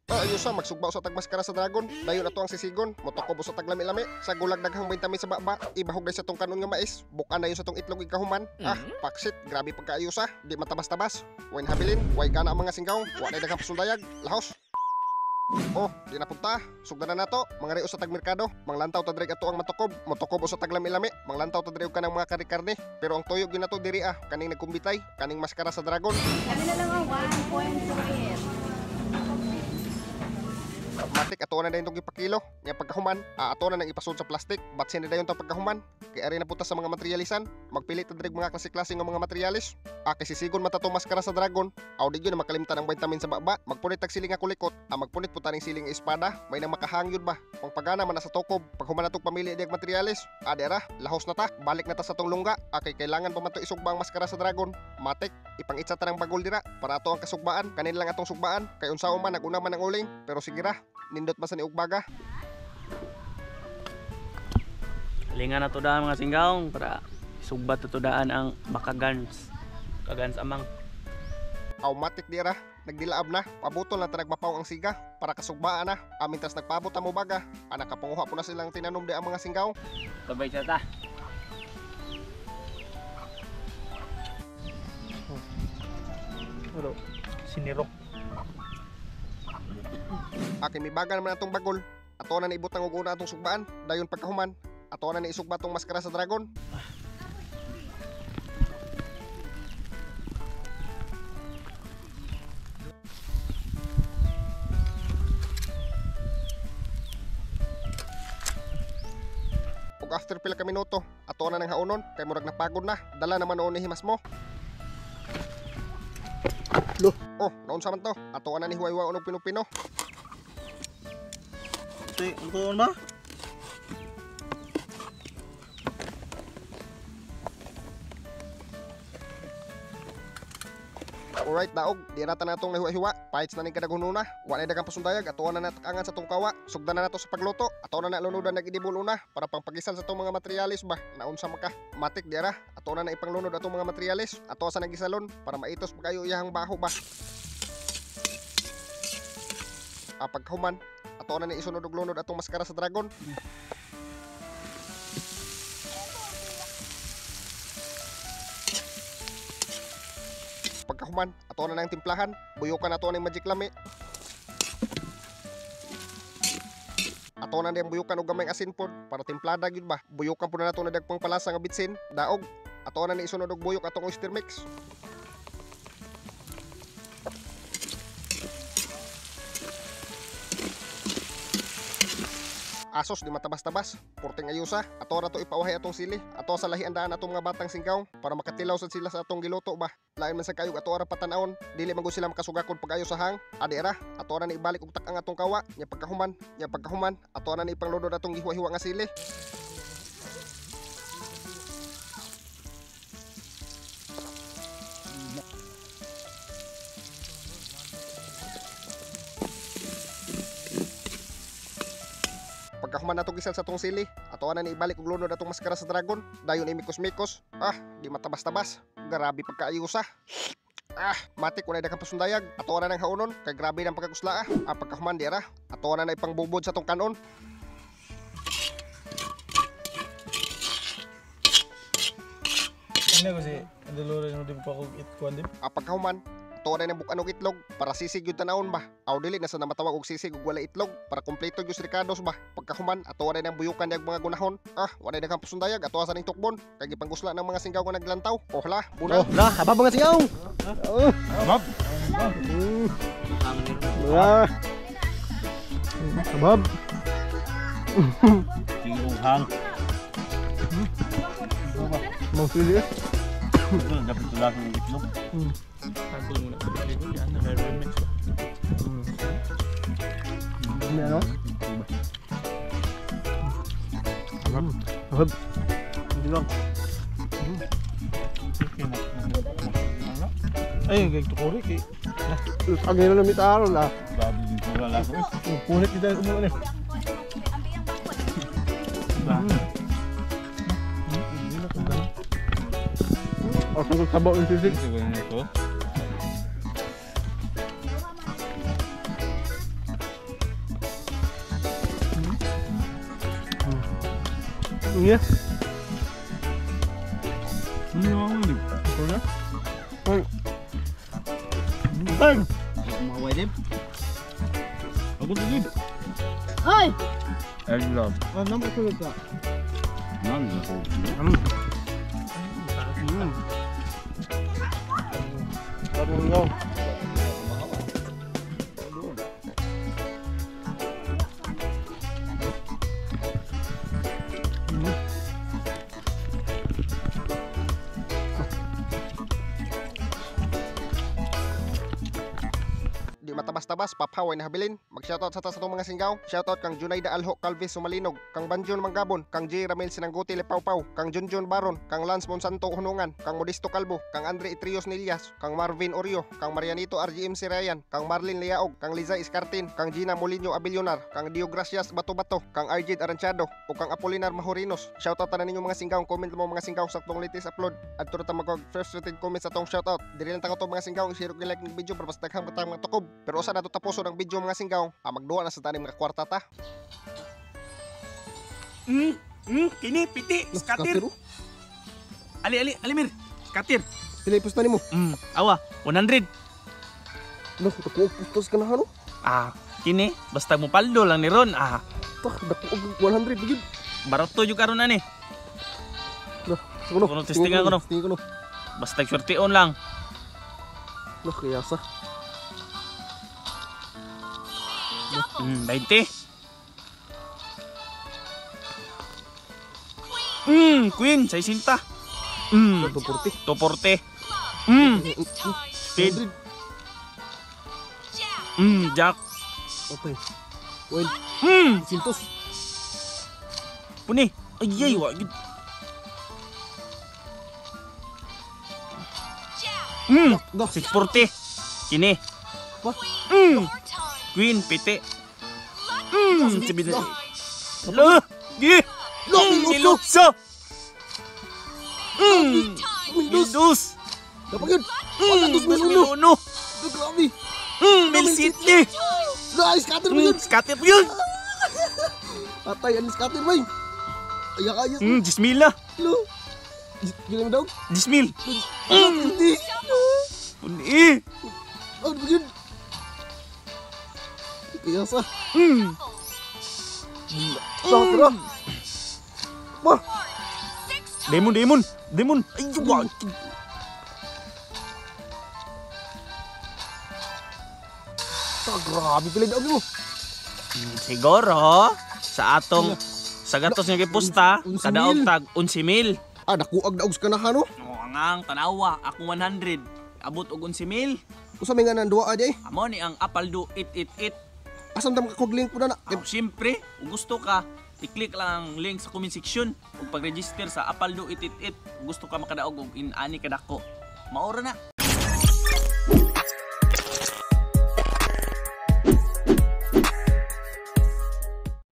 Ayos sa magsugba sa tagmaskara sa dragon. Dayon ato ang sisigon, motokob sa taglami-lami, sa gulag daghang vitamin sa baba, ibahog day sa tong kanon nga mais, bukan dayon sa tong itlog ikahuman. Ah, paksit, grabe pagkaayos ah, di matabas-tabas. Way habilin, way gana ang mga singgaw, wa nay daghang pasuldayag, lahos. Oh, di na punta. Sugdan na nato. Mga rios sa tagmerkado. Manglantaw ta diri ato ang matukob. Motukob sa taglami-lami. Manglantaw ta diri og kanang mga kare-karne. Pero ang tuyog gyud nato diri ah, kaning nagkumbitay, kaning maskara sa dragon. Ano na lang ang 1.28. Matik ato na dayon tong ipakilo. Nya pagkahuman, ato na nang ipasud sa plastic. Batsin na dayon ta pagkahuman. Kay ari na punta sa mga materyalisan. Magpili ta diri mga klase-klase nga mga materyales. Kay sisigon man ta tong maskara sa dragon. Aw di gyud na makalimtan ang vitamin sa baba. Magpunit tag siling nga kulikot. Magpunit po taning siling nga espada. May nang makahangyod ba. Pangpagana man na sa tukob. Paghuman natong pamili diag materyales. Dira, lahos na ta. Balik na ta sa tong lungga. Kay kailangan pa man to isugba ang maskara sa dragon. Matik, ipang-itsa ta ng bagol dira para ato ang kasugbaan. Kanin lang atong sugbaan. Kay unsaon man naguna man ang uling. Pero sige ra, nindot man sa niug baga. Linga na to daan mga singgaw para isugba to daan ang makagans. Kagans amang. Automatic dira, nagdilaab na, pabutol na ta nagmapaw ang siga para kasugbaan na. Amin tas nagpabot amo baga. Anak kapanguha po na silang tinanom di ang mga singgaw. Tabay siya ta. Ano? Sinirok. Akin may baga naman atong bagol. Ato na naibutang og una atong sugbaan, dayon pagkahuman. Ato na naisugba atong maskara sa dragon. Ug after pila ka minuto, ato na nang haunon kay murag napagod na. Dala naman noon ni himas mo. Lo. Oh, naon sa man to? Ato na ni huway-huway og pino-pino. Ito, ang tuon ba? Alright, daog, di na ta na atong nahiwa-hiwa. Pahits na ning kadaghununa. Wa na daghang pasundayag, ato na natakangan sa tong kawa. Sugdan na nato sa pagluto. Ato na nalunodan nag-idibol una para pangpagisal sa tong mga materyales ba. Naunsa man ka? Matik di ra. Ato na naipanglunod atong mga materyales. Ato sa nagisalon para maitos pa kayo iyahang baho ba. Pagkahuman, ato na ni isunod og lunod atong maskara sa dragon. Pagkahuman, ato na nang timplahan, buyukan ato ning magic lami. Ato na diyang buyukan og gamay asin pod para timplada gyud ba. Buyukan pud na nato na dagpang palasa nga bitsin, daog. Ato na ni isunod og buyok atong oyster mix. Asos di matabas-tabas, porting ayusa, ato ra to ipauhay atong sili, ato sa lahi ang daan atong mga batang singkaw para makatilaw sad sila sa atong giluto ba. Lain man sa kayog ato ra patan-awon, dili man gud sila makasugakon pag-ayo sa hang. Adi ra, ato ra ni ibalik og tak-ang atong kawa, nya pagkahuman, ato ra ni ipanglunod atong gihuwa-hiwa nga sili. Pagkahuman nato gisal sa tong sili, ato na ni ibalik og lunod atong maskara sa dragon, dayon imikos-mikos. Di matabas-tabas. Grabe pagkaayusa. Matik unay daghang pasundayag. Ato na nang haunon kay grabe nang pagkakusla. Pagkahuman di ra, ato na na ipangbubod sa tong kanon. Ano kasi Dolores mo di pa ko itkuan di. Pagkahuman, ato na nang bukan og itlog para sisig gyud tanawon ba. Aw dili na sa namatawag og sisig ug wala itlog para kompleto gyud sa rekados ba. Pagkahuman, ato na nang buyukan niyag mga gunahon. Wala daghang pasundayag, ato sa ning tukbon kay gipangusla ng mga singgaw nga naglantaw. Oh la, bunang. Oh, la, habab mga singgaw. Oh. Habab. Ah. Habab. Tinguhang. Mau sili. Dapat tulak ng itlog. Tagol muna sa itlog yan, na mix ba. Ini ano? Habab. Habab. Hindi lang. Ay, kay tukuri kay. Ang gano'n na mitaro la. Grabe din pura lang. Punit kita umuan eh. Ako sa sabaw ng sisig. Siguro nito. Yeah. Bang! Maway din. Ako din. Hoy! Egg love. Ah, number 2 ka. Nan. Parang nga. Di matabas-tabas, paphaway na habilin. Mag-shoutout sa ta sa itong mga singgaw. Shoutout kang Junaida Alho Calvis Sumalinog, kang Banjon Manggabon, kang J. Ramil Sinangguti Lepawpaw, kang Junjun Baron, kang Lance Monsanto Hunungan, kang Modesto Calvo, kang Andre Itrios Nilias, kang Marvin Orio, kang Marianito RGMC Ryan, kang Marlin Liaog, kang Liza Iscartin, kang Gina Molino Abilionar, kang Dio Gracias Bato Bato, kang Arjid Aranchado, o kang Apolinar Mahorinos. Shoutout tanan ninyo mga singgaw. Comment mo mga singgaw sa atong latest upload. At ta mag first rated comment sa atong shoutout. Diri lang ta ko mga singgaw, share ug like ng video para mas daghang ka mga tukob. Pero usa na to tapuson ang video mga singgaw. Magduwa na sa tanim mga kwarta ta. Kini piti, scatter. Ali ali ali mir. Scatter. Pila ipusta nimo? Awa, 100. Lah, dako og pustos ka na hano. Ah, kini basta mo paldo lang ni ron. Ah, Tah, dako og 100 bigid. barato jud karon ani. Lah, kuno. Kuno, testing ako, no. Testing ko no. Basta swerteon lang. Lah, kayasa. 20. Queen, 60. 240. 240. Speed. Jack. Okay. Well, sintos. Puni. Ay, ay, wa. gid. Dah. 640. Kini. What? Queen, piti. Sabi na. Lo, gi. Lo, Nilutso. Mildus. Dapat yun. Wala, 2001. 2001. Ito, grabe. 1007. Lah, scatter ba yun? Scatter po yun. Patay, ang scatter ba yun? Ay, ayos. 10,000 na. Lo. Gila mo daw? 10,000. Hindi. Puni. Ano ba yun? Kayasa. Tara, tara. Wah. Demon, demon. Demon. Ay, wa. Ta, grabe pala daw mo. Siguro, sa atong sa gatos nga gipusta, 11,000. kada og tag 11,000. Ah, nakuag daog sa kanahan, no? Oh, angang tanawa, akong 100. Abot og 11,000. Usa may nga nang duwa di eh. Amo ni ang Apaldo 888. Asam dam ka link po na na. Ah, siyempre, kung gusto ka, i-click lang ang link sa comment section ug pag-register sa Apaldo 888. Kung gusto ka makadaog og inani kadako. Maura na.